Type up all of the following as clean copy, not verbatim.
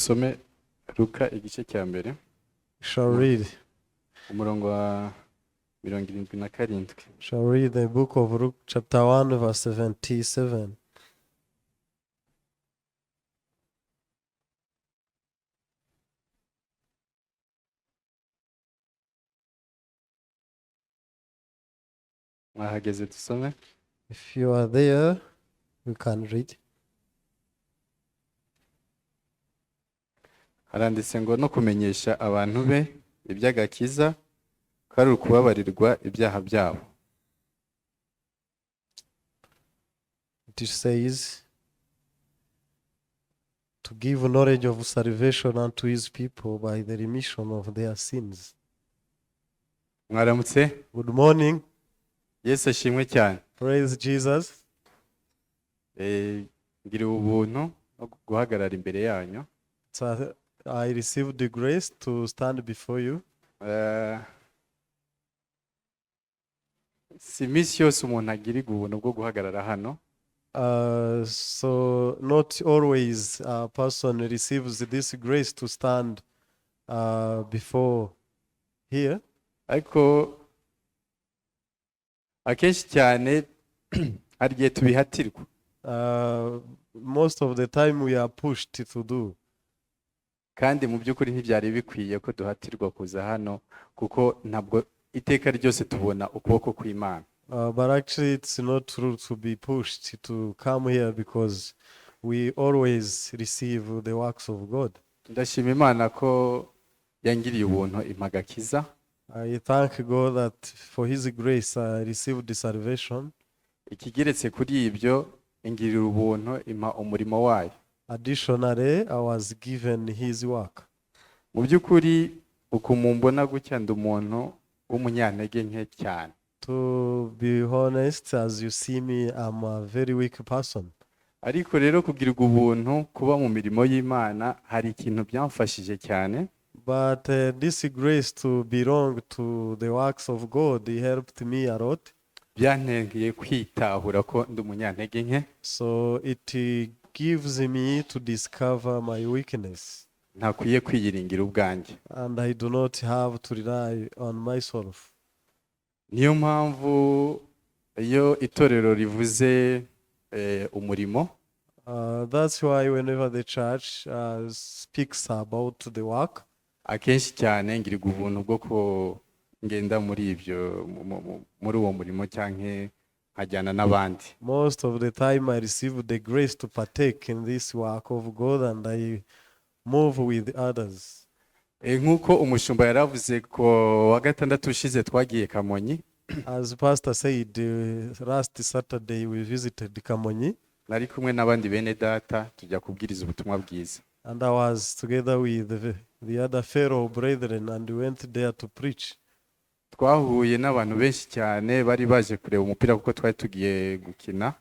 Dusome Luka igice cya mbere, We shall read. umurongo wa 77. Shall read the book of Luke, chapter 1, verse 77. Mwahageze, dusome. If you are there, you can read. Haranditse ngo: "No kumenyesha abantu be iby'agakiza ko ari ukubabarirwa ibyaha byabo." It says, "To give knowledge of salvation unto his people by the remission of their sins." Mwaramutse. Good morning. Yesu ashimwe cyane. Praise Jesus. Ngiriwe ubuntu no guhagarara imbere yanyu. So I received the grace to stand before you. Si iminsi yose umuntu agirirwa ubuntu bwo guhagarara hano. So not always a person receives this grace to stand before here. Ariko akenshi cyane hari igihe tubihatirwa. Most of the time we are pushed to do. Kandi mu by'ukuri ntibyari bikwiye ko duhatirwa kuza hano, kuko ntabwo iteka ryose tubona ukuboko kw'Imana. But actually, it's not true to be pushed to come here because we always receive the works of God. Ndashima Imana ko yangiriye ubuntu impa agakiza. I thank God that for His grace I received the salvation. Ikigeretse kuri ibyo, ingirira ubuntu impa umurimo wayo. Additionally, I was given His work. Mu by'ukuri, uku mumbona gutya, ndi umuntu w'umunyantege nke cyane. To be honest, as you see me, I'm a very weak person. Ariko rero kugirirwa ubuntu kuba mu mirimo y'Imana hari ikintu byamfashije cyane. But this grace to belong to the works of God, it helped me a lot. Byanteye kwitahura ko ndi umunyantege nke. So it gives me to discover my weakness. Ntakwiye kwiyiringira ubwanjye. And I do not have to rely on myself. Niyo mpamvu iyo itorero rivuze umurimo, That's why whenever the church speaks about the work, akenshi cyane ngirirwa ubuntu bwo ko ngenda muri ibyo muri uwo murimo cyangwa nkajyana n'abandi. Most of the time I receive the grace to partake in this work of God and I move with others. Nk'uko umushumba yaravuze, ko wa gatandatu ushize twagiye Kamonyi. As Pastor said, last Saturday we visited Kamonyi. Nari kumwe n'abandi bene data, tujya kubwiriza ubutumwa bwiza. And I was together with the other fellow brethren and we went there to preach. Twahuye n'abantu benshi cyane bari baje kureba umupira kuko twari tugiye gukina.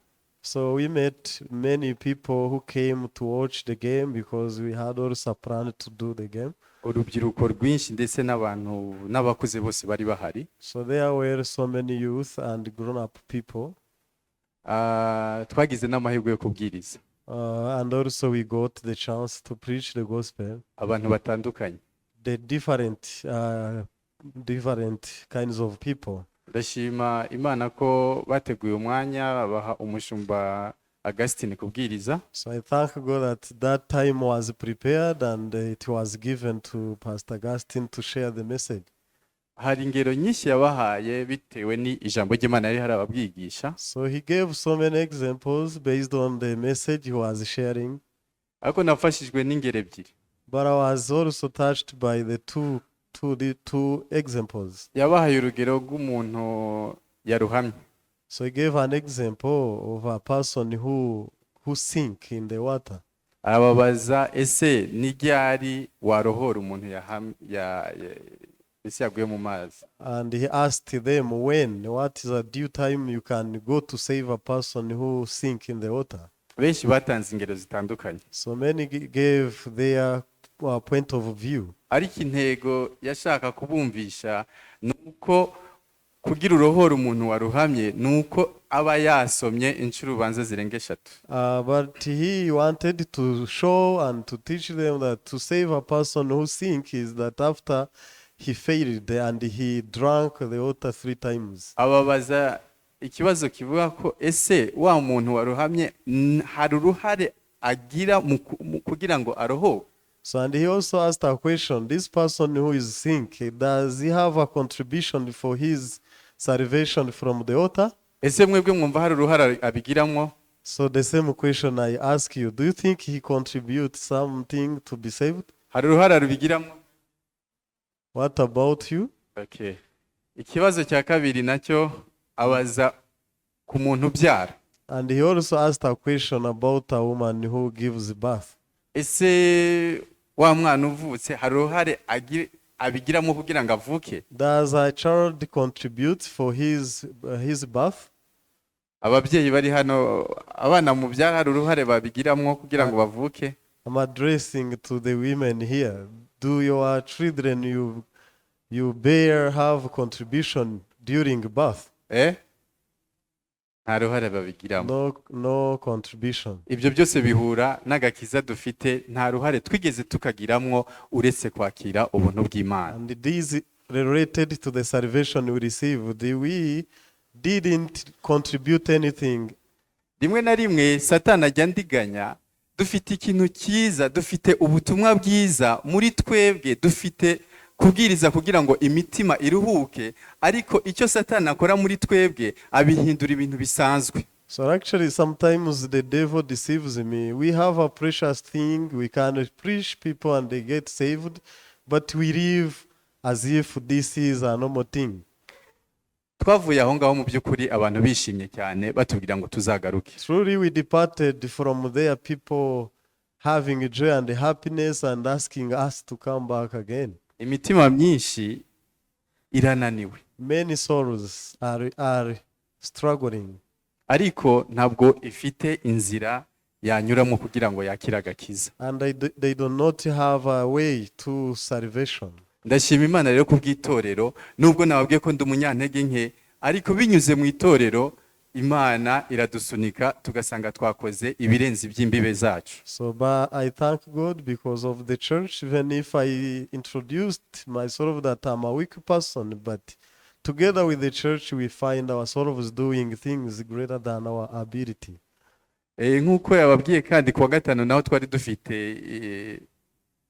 So we met many people who came to watch the game because we had also planned to do the game. Urubyiruko rwinshi ndetse n'abantu n'abakuze bose bari bahari. So there were so many youth and grown-up people. Twagize n'amahirwe yo kubwiriza And also we got the chance to preach the gospel. Abantu batandukanye. The different kinds of people. Ndashima Imana ko bateguye umwanya baha umushumba Augustin kubwiriza. So I thank God that that time was prepared and it was given to Pastor Augustine to share the message. Hari ingero nyinshi yabahaye bitewe n'ijambo ry'Imana yari hari ababwigisha. So he gave so many examples based on the message he was sharing. Ariko nafashijwe n'ingero ebyiri. But I was also touched by the two examples. Yabahaye urugero rw'umuntu yaruhamye. So he gave an example of a person who sink in the water. Arababaza: "Ese ni ryari warohora umuntu ese yaguye mu mazi?" And he asked them when, what is a due time you can go to save a person who sink in the water? Benshi batanze ingero zitandukanye. So many gave their point of view. Ariko intego yashaka kubumvisha ni uko Kugira urohore umuntu waruhamye ni uko aba yasomye inshuro ubanza zirenga eshatu. But he wanted to show and to teach them that to save a person who sink is that after he failed and he drank the water three times. Ababaza ikibazo kivuga ko ese wa muntu waruhamye hari uruhare agira mu kugira ngo arohoke? So, and he also asked a question: this person who is sink, does he have a contribution for his salvation from the water? Ese mwebwe mwumva hari uruhare abigiramo? So, the same question I ask you: do you think he contributes something to be saved? Hari uruhare rubigiramo? What about you? Okay. Ikibazo cya kabiri nacyo abaza ku muntu ubyara. And he also asked a question about a woman who gives birth. Ese wa mwana uvutse hari uruhare abigiramo kugira ngo avuke? Does a child contribute for his birth? Ababyeyi bari hano, abana mubyara hari uruhare babigiramo kugira ngo bavuke? I'm addressing to the women here. Do your children you bear have contribution during birth? Eh, nta ruhare babigiramo. No, no contribution. Ibyo byose bihura n'agakiza dufite, nta ruhare twigeze tukagiramwo uretse kwakira ubuntu bw'Imana. And this related to the salvation we received. We didn't contribute anything. Rimwe na rimwe Satani ajya ndiganya. Dufite ikintu cyiza, dufite ubutumwa bwiza muri twebwe, dufite kubwiriza kugira ngo imitima iruhuke, ariko icyo Satani akora muri twebwe abihindura ibintu bisanzwe. So actually, sometimes the devil deceives me. We have a precious thing. We can preach people and they get saved, but we live as if this is a normal thing. Twavuye aho ngaho mu by'ukuri abantu bishimye cyane, batubwira ngo tuzagaruke. Truly, we departed from there, people having joy and happiness and asking us to come back again. Imitima myinshi irananiwe. Many souls are struggling, ariko ntabwo ifite inzira yanyuramo kugira ngo yakire agakiza. And they do not have a way to salvation. Ndashima Imana rero ku bw'itorero. Nubwo nababwiye ko ndi umunyantege nke, ariko binyuze mu itorero Imana iradusunika tugasanga twakoze ibirenze iby'imbibe zacu. So, but I thank God because of the church, even if I introduced myself that I'm a weak person, but together with the church, we find ourselves doing things greater than our ability. Nk'uko yababwiye kandi, kuwa gatanu naho twari dufite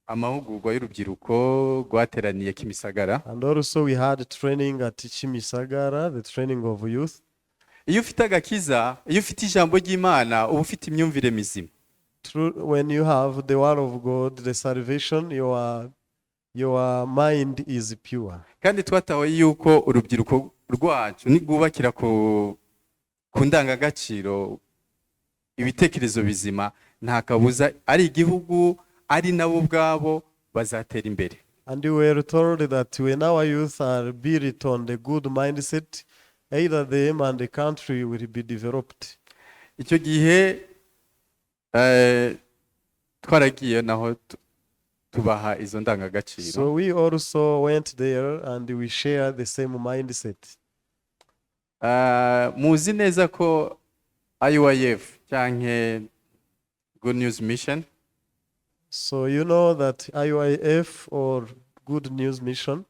amahugurwa y'urubyiruko rwateraniye Kimisagara. And also, we had training at Kimisagara, the training of youth. Iyo ufite agakiza, iyo ufite ijambo ry'Imana, uba ufite imyumvire mizima. True, when you have the word of God, the salvation, your mind is pure. Kandi twatahuye yuko urubyiruko rwacu nirwubakira ku ndangagaciro, ibitekerezo bizima, nta kabuza ari igihugu ari nabo ubwabo bazatera imbere. And we were told that when our youth are built on the good mindset, either them and the country will be developed. Icyo gihe twaragiye naho tubaha izo ndangagaciro. So we also went there and we share the same mindset. Muzi neza ko IYF cyangwa Good News Mission So you know that IYF or Good News Mission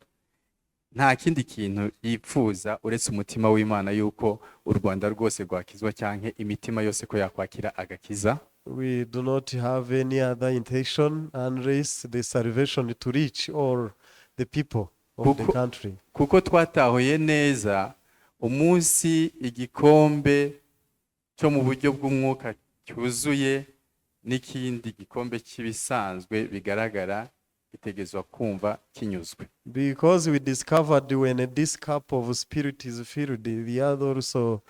nta kindi kintu yipfuza uretse umutima w'Imana yuko u Rwanda rwose rwakizwa cyangwa imitima yose ko yakwakira agakiza. We do not have any other intention unless the salvation to reach all the people of the country. Kuko twatahuye neza umunsi igikombe cyo mu buryo bw'umwuka cyuzuye n'ikindi gikombe cy'ibisanzwe bigaragara bitegezwa kumva kinyuzwe. Because we discovered when this cup of spirit is filled, the other also,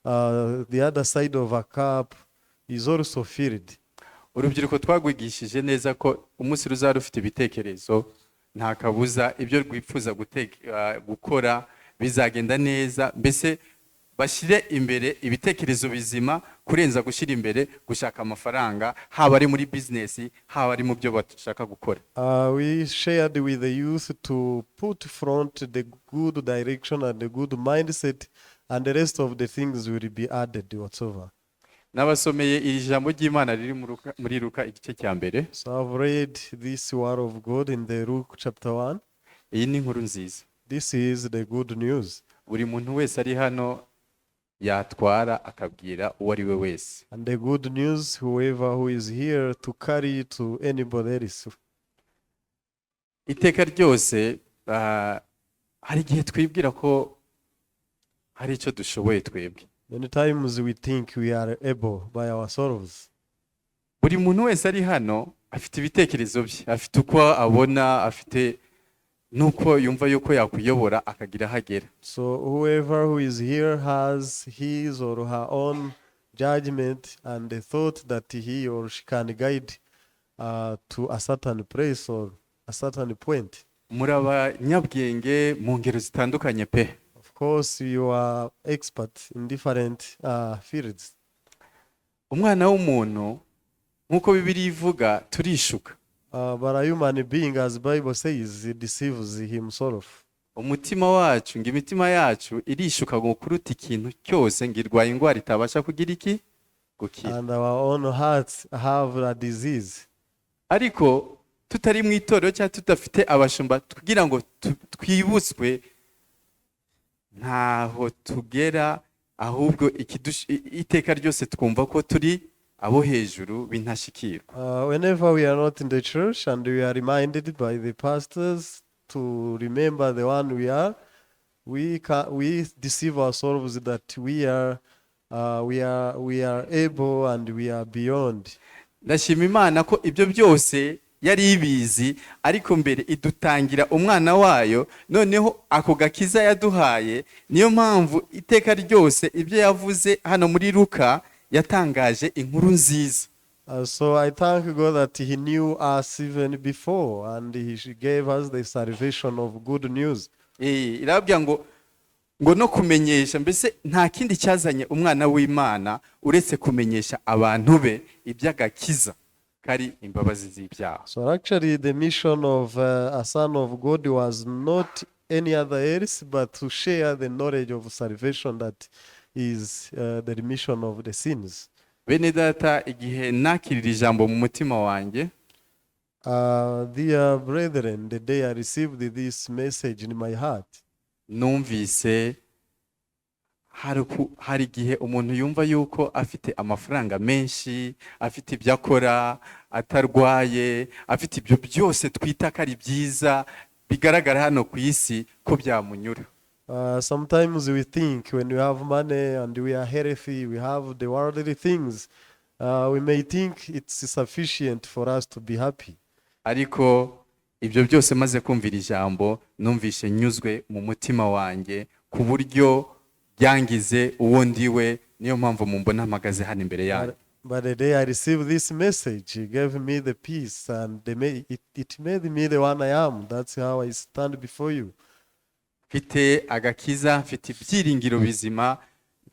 the other side of a cup is also filled. Urubyiruko twagwigishije neza ko umunsi ruzaba rufite ibitekerezo, nta kabuza ibyo rwifuza gukora bizagenda neza, mbese Bashyire imbere ibitekerezo bizima kurenza gushyira imbere gushaka amafaranga, haba ari muri bizinesi, haba ari mu byo bashaka gukora. We shared with the youth to put front the good direction and the good mindset, and the rest of the things will be added whatsoever. Nabasomeye iri jambo ry'Imana riri muri Luka igice cya mbere. So I've read this word of God in the Luke chapter 1. Iyi ni inkuru nziza. This is the good news. Buri muntu wese ari hano yatwara akabwira uwo ari we wese. And the good news, whoever who is here to carry to anybody else. Iteka ryose hari igihe twibwira ko hari icyo dushoboye twebwe. Many times we think we are able by ourselves. Buri muntu wese ari hano afite ibitekerezo bye, afite uko abona, afite n'uko yumva yuko yakwiyobora akagira aho agera. So whoever who is here has his or her own judgment and the thought that he or she can guide to a certain place or a certain point. Muri abanyabwenge mu ngero zitandukanye pe. Of course, you are expert in different fields. Umwana w'umuntu, nk'uko Bibiliya ivuga, turishuka. But a human being, as Bible says, he deceives himself. Umutima wacu, ngo imitima yacu irishuka ngo kuruta ikintu cyose, ngo irwaye indwara itabasha kugira iki? Gukira. And our own hearts have a disease. Ariko tutari mu itorero cyangwa tudafite abashumba kugira ngo twibutswe, ntaho tugera, ahubwo iteka ryose twumva ko turi abo hejuru b'intashyikirwa. Whenever we are not in the church and we are reminded by the pastors to remember the one we are, we deceive ourselves that we are able and we are beyond. Ndashima Imana ko ibyo byose yari ibizi, ariko mbere idutangira umwana wayo. Noneho ako gakiza yaduhaye, niyo mpamvu iteka ryose ibyo yavuze hano muri Luka yatangaje inkuru nziza. So I thank God that He knew us even before and He gave us the salvation of good news. Irababwira ngo no kumenyesha, mbese nta kindi cyazanye umwana w'Imana uretse kumenyesha abantu be iby'agakiza kari imbabazi z'ibyaha. So actually, the mission of a son of God was not any other else but to share the knowledge of salvation that is the remission of the sins. Bene data, igihe nakirira ijambo mu mutima wanjye, Dear brethren, the day I received this message in my heart, numvise hari igihe umuntu yumva yuko afite amafaranga menshi, afite ibyo akora, atarwaye, afite ibyo byose twita ko ari byiza bigaragara hano ku isi ko byamunyura. Sometimes we think when we have money and we are healthy, we have the worldly things, we may think it's sufficient for us to be happy. Ariko ibyo byose maze kumvira ijambo, numvishe nyuzwe mu mutima wanjye ku buryo byangize uwo ndiwe. Niyo mpamvu mumbona mpagaze hano imbere yanyu. But the day I received this message, it gave me the peace and it made me the one I am. That's how I stand before you. Mfite agakiza, mfite ibyiringiro bizima,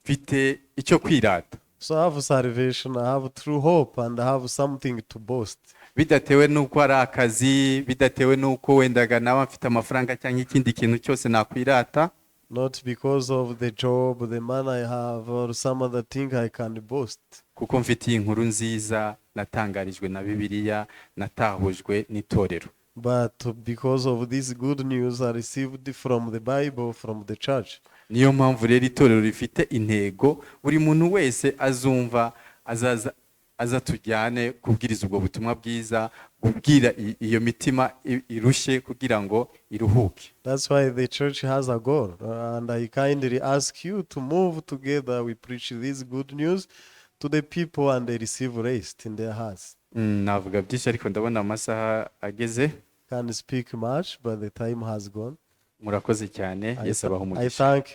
mfite icyo kwirata. So I have salvation, I have true hope, and I have something to boast. Bidatewe n'uko ari akazi, bidatewe n'uko wendaga nawe mfite amafaranga cyangwa ikindi kintu cyose nakwirata. Not because of the job, the money I have, or some other thing I can boast. Kuko mfitiye inkuru nziza natangarijwe na Bibiliya, natahujwe n'itorero. But because of this good news I received from the Bible, from the church. Niyo mpamvu rero itorero rifite intego, buri muntu wese azumva azaza aza tujyane kubwiriza ubwo butumwa bwiza, kubwira iyo mitima irushye kugira ngo iruhuke. That's why the church has a goal. And I kindly ask you to move together. We preach this good news to the people and they receive rest in their hearts. Navuga byinshi ariko ndabona amasaha ageze. Can't speak much, but the time has gone. Murakoze cyane. Yesu abaha I umugisha. thank